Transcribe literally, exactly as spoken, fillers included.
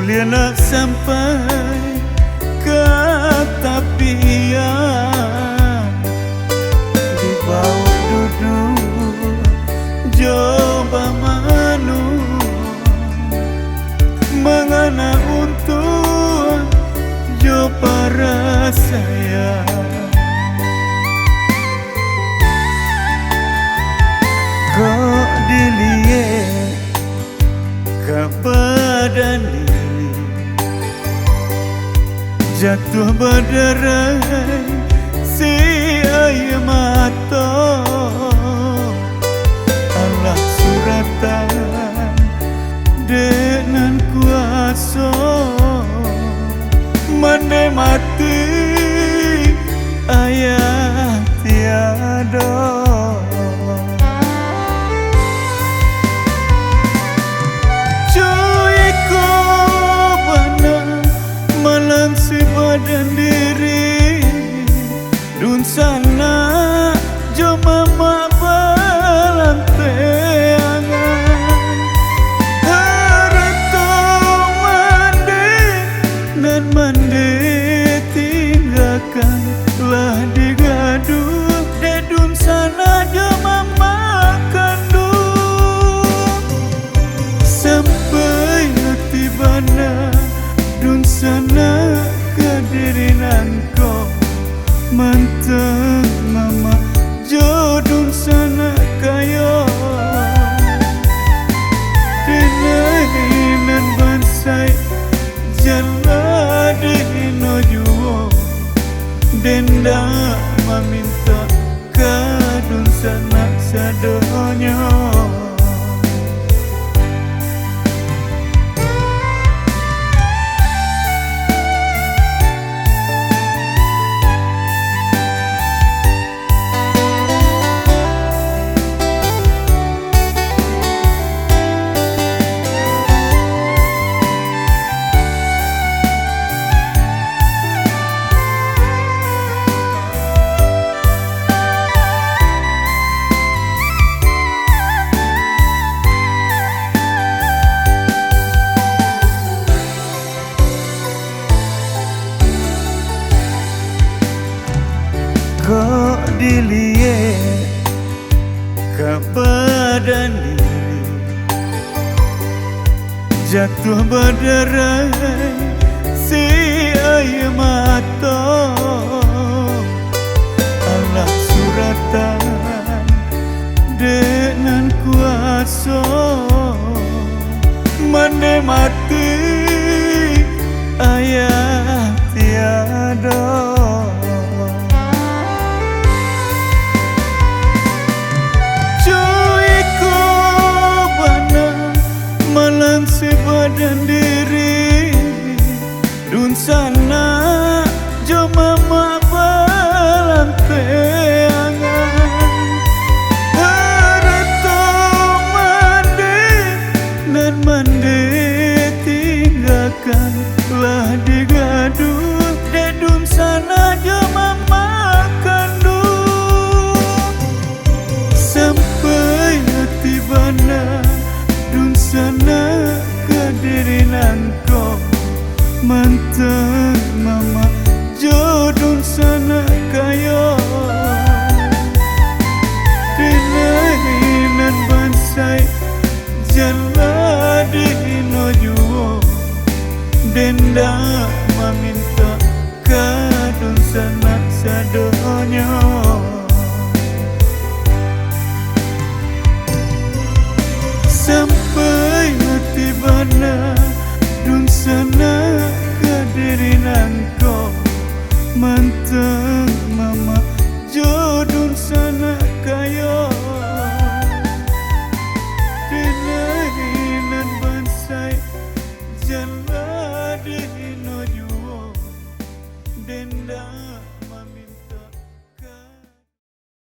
Dia nak sampai ka tapian, dibaok duduak jo bamanuang, mangana untuang jo parasaian. Kok diliek ka badan diri, jatuah badarai si aia mato. Alah suratan dek nan kuaso, mandeh mati ayah tiado. Cuy ko bana malansi badan diri, dunsanak jo mamak balanteangan. Harato mandeh nan mandeh tinggakan, lah digaduah dek dunsanak jo mamak kanduang. Sampai ati bana dunsanak ka diri nangko, mantang mamak jo dunsanak kayo. Denai nan bansaik, jan lah dihino juo, den ndak mamintak ka dunsanak sadonyo. Kok diliek ka badan diri, jatuah badarai si aia mato. Alah suratan dek nan kuaso, mandeh mati ayah tiado. Cuy ko bana malansi badan diri, dunsanak jo mamak balanteangan. Harato mandeh nan mandeh tinggakan, lah digaduah dek dunsanak jo mamak kanduang. Sampai ati bana dunsanak ka diri nangko, mantang mamak jo dunsanak kayo. Denai nan bansaik, jan lah dihino juo, den ndak mamintak ka dunsanak sadonyo. Sampai ati bana dunsanak ka diri nangko, mantang